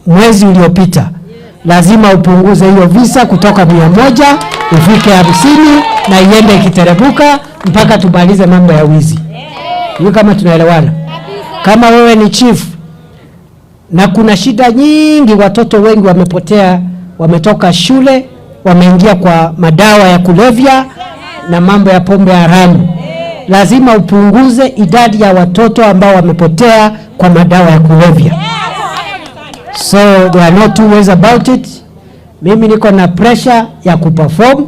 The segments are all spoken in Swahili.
mwezi uliopita, lazima upunguze hiyo visa kutoka 100 ifike 50 na iende ikiteremuka mpaka tumalize mambo ya wizi. Hiyo kama tunaelewana? Kama wewe ni chief na kuna shida nyingi, watoto wengi wamepotea, wametoka shule, wameingia kwa madawa ya kulevya na mambo ya pombe haramu. Lazima upunguze idadi ya watoto ambao wamepotea kwa madawa ya kulevya. So there are no two ways about it. Mimi niko na pressure ya kuperform.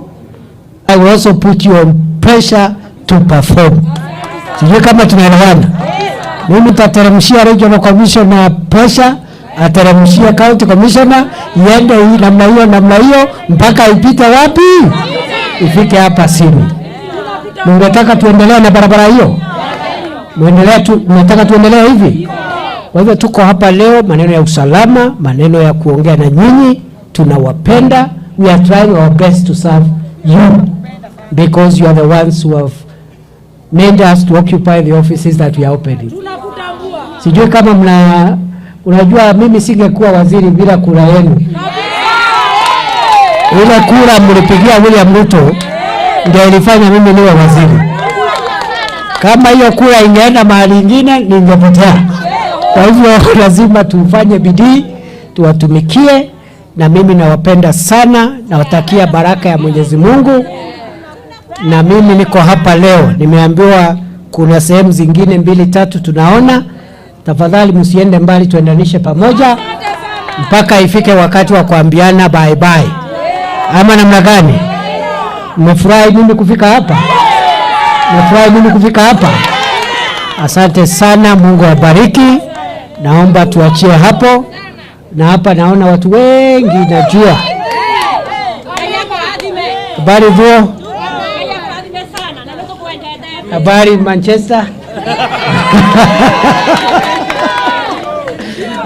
I will also put you on pressure to perform. Sijui kama tunaelewana. Mimi nitateremshia regional commissioner pressure, ateremshie county commissioner, iende hii namna hiyo namna hiyo mpaka ipite wapi? Ifike hapa Simi. Mungetaka tuendelee na barabara hiyo? Muendelee tu, mnataka tuendelee hivi? Kwa hivyo tuko hapa leo, maneno ya usalama, maneno ya kuongea na nyinyi, tunawapenda. We are trying our best to serve you because you are the ones who have made us to occupy the offices that we are opening. Sijui kama mna, unajua mimi singekuwa waziri bila kura yenu. Ile kura mlipigia William Ruto ndio ilifanya mimi niwe waziri. Kama hiyo kura ingeenda mahali ingine ningepotea. Kwa hivyo lazima tufanye bidii, tuwatumikie, na mimi nawapenda sana, nawatakia baraka ya Mwenyezi Mungu. Na mimi niko hapa leo, nimeambiwa kuna sehemu zingine mbili tatu tunaona. Tafadhali msiende mbali, tuendanishe pamoja mpaka ifike wakati wa kuambiana bye bye, ama namna gani? Mmefurahi mimi kufika hapa? Mmefurahi mimi kufika hapa? Asante sana, Mungu awabariki. Naomba tuachie hapo, na hapa naona watu wengi, najua. Habari vuo, habari Manchester.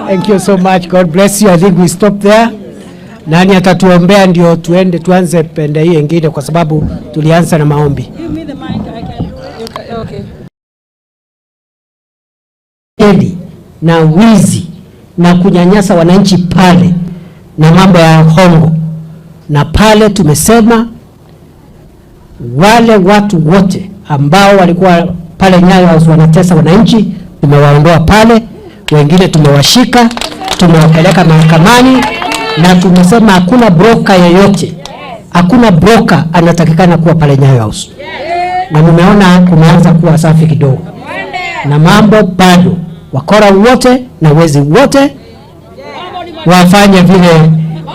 Thank you so much. God bless you. I think we stop there. Nani atatuombea ndio tuende tuanze pende hii ingine, kwa sababu tulianza na maombi. Give me the mic, I can do it. Okay. Eli na wizi na kunyanyasa wananchi pale na mambo ya hongo, na pale tumesema wale watu wote ambao walikuwa pale Nyayo House wanatesa wananchi tumewaondoa pale, wengine tumewashika, tumewapeleka mahakamani, na tumesema hakuna broker yeyote, hakuna broker anatakikana kuwa pale Nyayo House, na mumeona kumeanza kuwa safi kidogo na mambo bado, wakora wote na wezi wote wafanye vile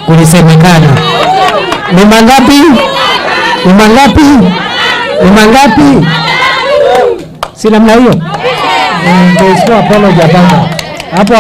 kulisemekana. Ni mangapi? Ni mangapi? Ni mangapi? Si namna hiyo? There is no apology about that. Hapo.